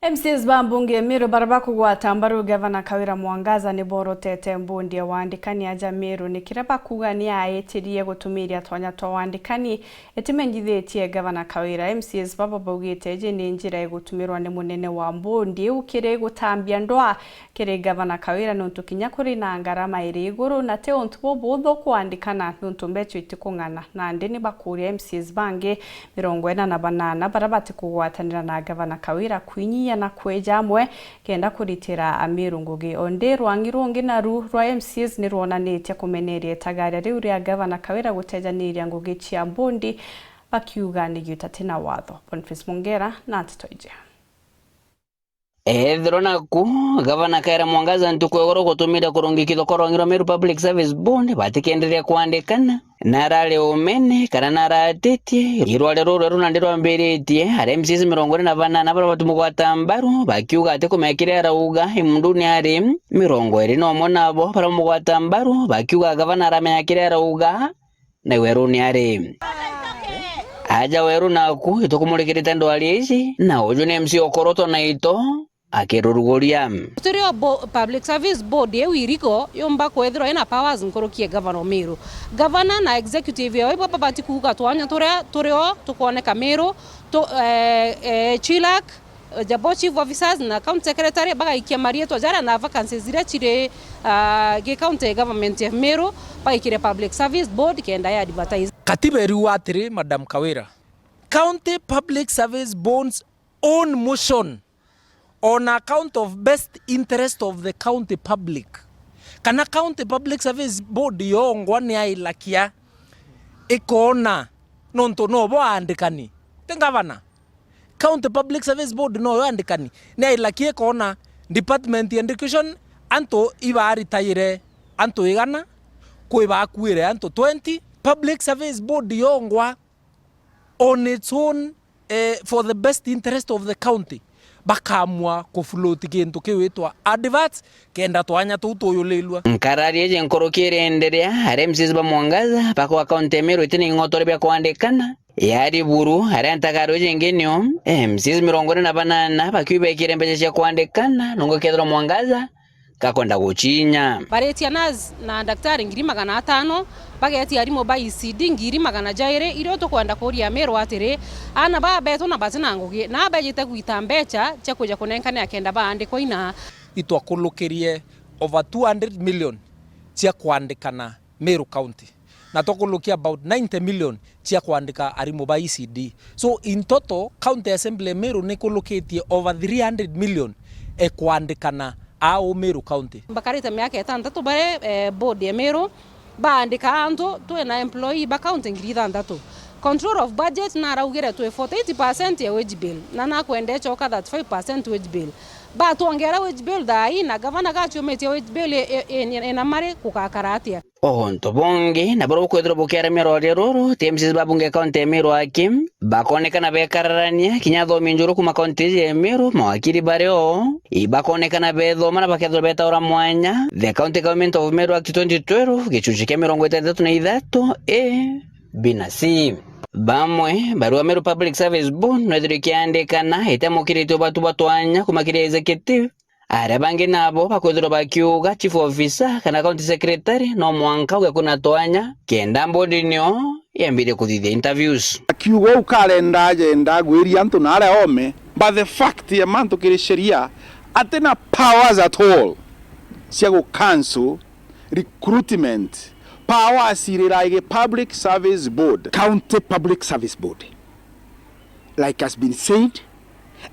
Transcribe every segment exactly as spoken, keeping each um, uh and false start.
M C As ba mbunge ya Meru baria bakugwata mbaru Gavana Kawira Mwangaza ni borotete mbondi ya waandikani aja Meru ni kiria bakuuga ni aitirie gutumiria twanya twa waandikani itimenyithitie Gavana Kawira. M C As baba baugite iji ni njira igutumirwa ni munene wa mbondi iu kiri gutambia ndwaa kiri Gavana Kawira niuntu kinya kuri na ngarama iri iguru na ti untu bubuthu kuandikana niuntu mbecha itikung'ana. Nandi ni bakuuria M C As bangi mirongo ina na banana baria batikugwatanira na Gavana Kawira kwinyia na kwija amwe kenda kuritira Amiru ngugi. Ondi rwang'i rungi naru rwa M C As ni rwonanitie kumeneria itagaria riu ria Gavana Kawira gutejaniria ngugi cia mbondi bakiuga ni giuta ti na watho. Boniface Mongera na nteto iji. Ethirwa naku, Gavana Kawira Mwangaza ntuku ya igoro gutumire kurungikithwa kwa rwang'i rwa Meru Public Service Board, batikenderia kwandikana, narari umene, kana naratitie, irware ruru rweru nandi rwambiritie, aria M C As mirongo iri na banana baria batumugwata mbaru, bakiuga ati kumenya kiria arauga, imunduni ari mirongo iri na umwe nabo baria bamugwata mbaru, bakiuga gavana aramenya kiria arauga, na weruni ari. Aja weru naku, itukumurikirite ndwari iji, na uju ni M C ukorotwo na ito, akiruruguria. Turi o bo-, Public Service Board iu iriko yumba kwethirwa ina powers nkuruki ya Governor Miru. Governor na executive yao ibo babati kuuga twanya turia turi o tukwoneka Miru, tu, eh, eh, Chilak, Jabo chief officers na county secretary bagaikia marietwa jaria na vacancies iria chiri, ah, gi county government ya Meru, bagaikire Public Service Board kenda ya advertise. Katiba iriuga atiri, Madam Kawira, County Public Service Board's own motion on account of best interest of the county public, kana County Public Service Board yongwa ni ailakia ikona nontu nobo aandikani, ti ngavana. County Public Service Board noyo andikani, ni ailaki ikona Department ya Education antu ibaritaire antu igana, kwi bakuire antu twenty. Public Service Board yongwa on its own, eh, for the best interest of the county, bakamua kufloat kintu kiwitwa adverts, kenda twanya tuu tuyulilua. Nkarari iji nkuruki irenderea, aria M C As ba Mwangaza bakwa kaunti ya Meru iti na ing'otore bia kwandikana, Yari buru, aria ntagaru iji ingi nio M C As mirongo ina na banana bakiu bekire mbeca cia kwandikana, nongu kethirwa Mwangaza gakwenda gucinya. Baritia nurse na daktari ngiri magana atano, bagetia arimu ba E C D ngiri magana jairi, irio tukwenda kuria Miru atiri, aana baa betu na bati na ngugi, na bejite gwita mbeca cia kuja kunenkana akenda baandikwa ina. Itwakulukirie over two hundred million cia kwandikana Meru County, na twakulukia about ninety million cia kwandika arimu ba E C D. So in total, County Assembly ya Meru nikulukitie over three hundred million e kwandikana au Meru County. Mbakarite miaka itantatu bare, eh, board ya Meru, baandika antu, twina employee ba county ngiri ithanthatu. Control of budget naraugire twi forty-eight percent ya wage bill, na nakwenda icoka thirty-five percent wage bill. Batwongera wage bill thaa ii, na gavana gaciumitie wage bill i, i, i, ina mari gugakara atia? O untu bungi, na buria bukwithirwa bukiaremia rwaria ruru, ti M C As ba bunge kaunti ya Meru aki, bakonekana bekararania, kinya athomi njuru kuma kaunti iji ya Meru, mawakiri bari o, ibakonekana bethoma na bakethirwa betaura mwanya, The County Government of Meru Act twenty twelve, gicunci kia mirongo itantatu na ithatu, A, B na C. Bamwe, barua Meru Public Service Board no ithirwe ikiandikana, itamukiritwe batu ba twanya kuma kiri executive, aria bangi nabo bakwithirwa bakiuga chief officer kana county secretary no mwanka uge kwina twanya, kenda board nio yambirie kuthithia interviews. Akiuga uu karenda ajenda agwiria antu na aria ome, but the fact ya mantu kiri sheria, atina powers at all cia gu cancel recruitment. Powers iri like Public Service Board. County Public Service Board, like has been said,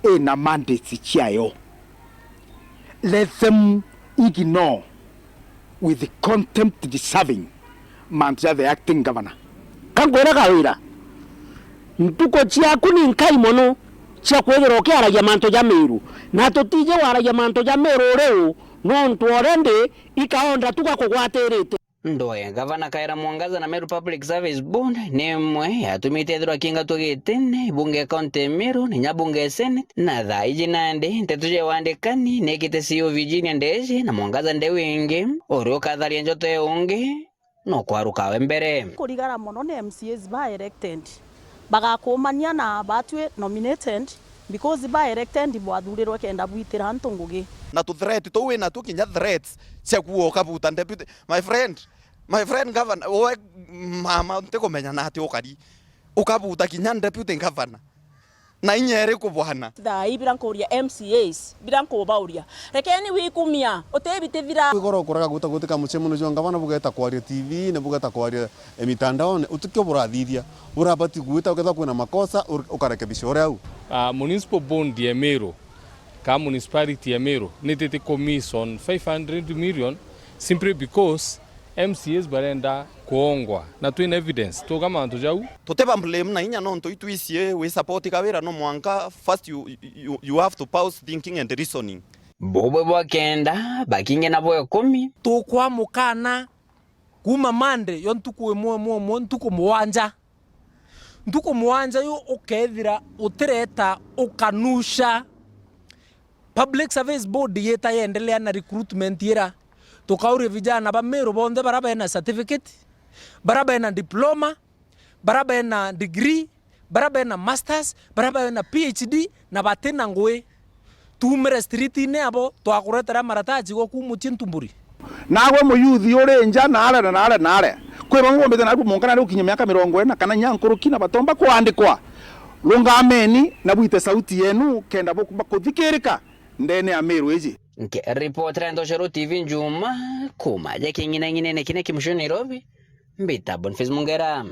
ina mandates ciayo. Let them ignore with contempt deserving mantu ja the acting governor. Ka nkwira Kawira, ntuku ciaku ni nkai mono cia kwithirwa ukiaragia mantu ja Meru, na tutiji waragia mantu ja Meru uriu, nontu already ikaonda tu gakugwatirite. Ndoe, Gavana Kawira Mwangaza na Meru Public Service Board ni imwe yatumite ethirwa akingatwa gitine, bunge ya kaunti ya Meru, na inya bunge ya Senate, na thaa iji nandi nteto cia wandikani niikite C E O Virginia Ndeje na Mwangaza Ndeu ingi, uria ukatharia njoto ya ungi, no kwaruka we mbere. Kurigara mono ni M C As ba elected, bagakumania na batwi nominated, Because ba elected bwathurirwe kenda bwitira antu ngugi. Na tu threat tuu wi natuo, kinya threats cia kuuga ukabuta deputy. My friend, my friend governor, we mama, ntikumenya na ati ukari. Ukabuta kinya deputy governor. Na inya iriku bwana? Thaa ii bira nkuuria M C As, bira nkubauria. Rekeni wikumia, utibitithira. Kwigoro kuraga guta gutika mucemano jwa ngavana bugeta kwaria T V-ini, bugeta kwaria, eh, mitandaone, utikio burathithia. Burabati gwita ukethwa kwina makosa, ur-, ukarekebisha uria au. Ah, municipal bond ya Meru, ka municipality ya Meru, nititi commission five hundred million simply because M C As barenda kuongwa, na twina evidence, tuga mantu jau. Tutiba blame na inya nontu itwisi wi support Kawira, no mwanka first you, you, you have to pause thinking and reasoning. Bubwe bwa kenda, bakingi nabo ikumi. Tukwa mukana kuma Monday yo ntuku imwe, imwe, imwe, ntuku mugwanja. Ntuku mugwanja yu ukethira utireta ukanusha. Public Service Board yita yendelea na recruitment ira. Tukauria vijana ba Meru bonthe bara bena certificate, bara bena diploma, bara bena degree, bara bena masters, bara bena P H D, na batina ngui. Tuumire street-ini abo, twakuretera marataji goku mucii ntumburi. Nagwe muyuthi uri nja naare na naare naare, kwi bamwe bombite naarua mwanka nari gukinyia miaka mirongo ina kana inya nkuruki na batomba kwandikwa. Rungameni na bwite sauti yenu kenda bu-, bakuthikirika ndene ya Meru iji. Nkiripotera Ntoshero T V Njuma, kuma ja king'inang'inene kina kimucio Nairobi, mbita Boniface Mungera.